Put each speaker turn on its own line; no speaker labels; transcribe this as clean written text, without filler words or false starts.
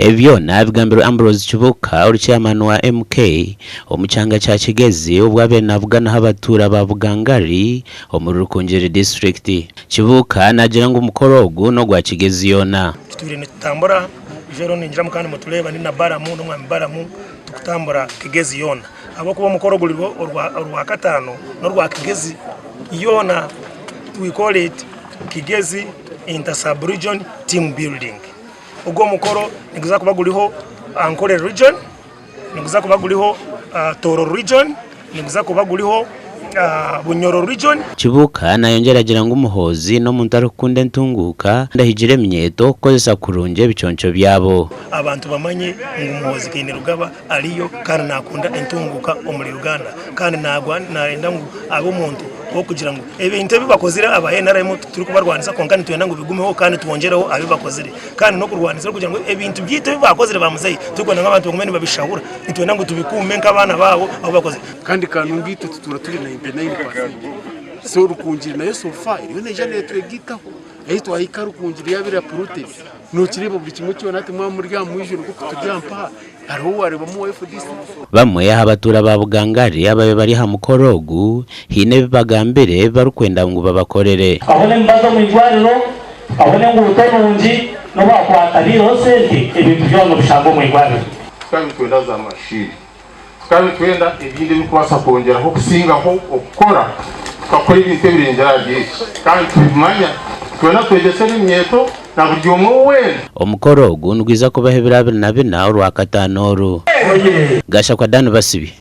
Ebi byona bigambirwe Ambrose Kibuuka ori Chairman wa MK omu kyanga kya Kigezi obu abaire nabuganaho abatuura ba Bugangari omuri Rukungiri disiturikiti. Kibuuka naagira ngu omukoro ogu n'ogwa Kigezi yoona.
Tutwire nitutambura ijoro ningira mukaba nimutureeba ndi na Balamu n'omwami Balamu tukutambura Kigezi yoona ahabw'okuba omukoro guri orwakataano n'orwa Kigezi yoona we call it Kigezi inter sub region team building. Ogu omukoro niguza kuba guriho Ankole region, niguza kuba guriho Tooro region, niguza kuba guriho Bunyoro region.
Kibuuka nayongyera agira ngu Muhoozi n'omuntu arikukunda entunguuka kandi ahigire eminyeeto kukozesa kurungi ebiconco byabo.
Abantu bamanye ngu Muhoozi Kainerugaba ariyo kandi nakunda entunguuka omuri Uganda kandi nayenda ngu abe omuntu ow'okugira ngu ebintu ebi bakozire aba NRM titurikubarwanisa kwonka nitwenda ngu bigumeho kandi twongyereho aha bi bakozire kandi n'okurwanisa kugira ngu ebintu byaitu ebi bakozire ba muzeeyi turikwenda ngu abantu bagume nibabishahura nitwenda ngu tubikuume nk'abaana baabo abu bakozire.
Kandi kanunga itwe tutuura turi 99% so Rukungiri nayo so far eriyo neija netwegaitaho ahi twahika Rukungiri yaaba eri uprooted nokireeba buri kimwe kyona hati mwaba muri aha mwijuro nkoku turi aha mpaha hariho owareebamu owa FDC.
Bamwe aha batuura ba Bugangari ababaire bari aha mukoro ogu haine ebi bagambire ebi barikwenda ngu babakorere.
Tukabona emibazi omu irwariro, tukabona enguuto nungi, n'obu hakuba hatabaireho sente, ebintu byona obishanga omu irwariro.
Tukaba nitwenda za mashiini. Tukaba nitwenda ebindi ebirikubaasa kwongyeraho okusingaho okukora, tukakora ebintu ebirengyera ahari eki. Kandi nitubimanya, twena twegyese n'eminyeeto na buri omwe weena.
Omukoro ogu nigwija kubaho ebiro 24 Orwakataano oru. Gashakwa Dan Basibi.